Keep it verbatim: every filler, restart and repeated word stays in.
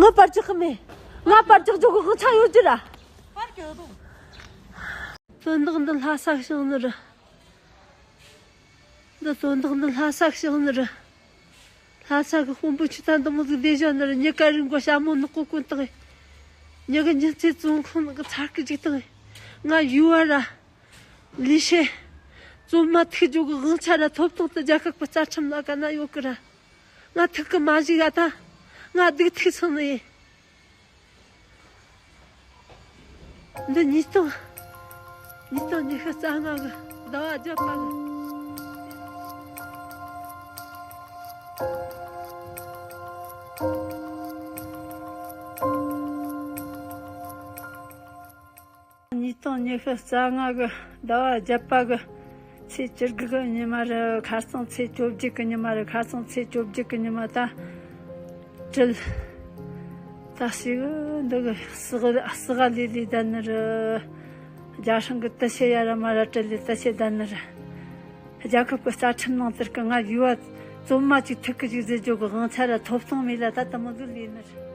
ཁོ་པར་ཆག་གི་མེད། ང་པར་ཆག་འཇོག་གི་དབང་ཆ་ཡོད་རྒྱུ་ར། དོན་དག་འདི་ལྷ་ས་བྱུང་ནི་རེད། འདི་དོན་དག་འདི་ལྷ་ས་བྱུང་ནི་རེད། ལྷ་ས་གི་དཔོན་པོ་ཆུ་ཚ་འདི་མོ་ཟིག་བསྡད་བཞག་ནི་རེད། ཉི་དཀར་རིང་གོ་ཞྭ་མོ་ནག་པོ་གོན་བཏང་། ཉི་གི་ཉི་ཚེ་བཙོན་ཁང་ནང་གི་ཚར་གི་འཇུག་བཏང་། ང་ཡུལ་བ་ར། ལས་བྱེད། བཙོན་མ་ཐུག་རྒྱུ་གི་དབང་ཆ་ར་ཐོབ་ཐང་དེ་རྒྱལ་ཁབ་ཀྱི་རྩ་ཁྲིམས་ལ་ག་ན་ཡོད་གི་ར། ང་ཐུག་གི་མ་བཞུགས་ཡ་ད། ང་སྡུག་ཐུག་སོང་ནི་ཡིན། འདི་ཉིས་སྟོང་། ཉིས་སྟོང་ཉི་ཤུ་རྩ་ལྔ་གི་ཟླ་བ་བརྒྱད་པ་གི། ཉིས་སྟོང་ཉི་ཤུ་རྩ་ལྔ་གི་ཟླ་བ་བརྒྱད་པ་གི་ཚེས་བཅུ་དགུ་གི་ཉི་མ་རེད། ཁ་སང་ཚེས་བཅོ་བརྒྱད་གི་ཉི་མ་རེད། ཁ་སང་ཚེས་བཅོ་བརྒྱད་གི་ཉི་མ་ད་བྲེལ། ད་ཞིག་འདི་གི་ཟག་ཟག་ལི་ལི་ད་ནི་རེད། རྒྱ་སྲང་གི་ཏི་ཤེ་ཡ་ར་མ་ར་བྲེལ་ལི་ཏི་ཤེ་ད་ནི་རེད། རྒྱལ་ཁབ་གི་རྩ་ཁྲིམས་ནང་དེར་གི་ང་ཡུལ་བ་བཙོན་མ་ཅིག་ཐུག་གི་ཞིག་ཟེར་རྒྱུ་གི་དབང་ཆ་ར་ཐོབ་ཐང་མེད་ལ། ད་ད་མོ་ཟིག་ལས་ནི་རེད།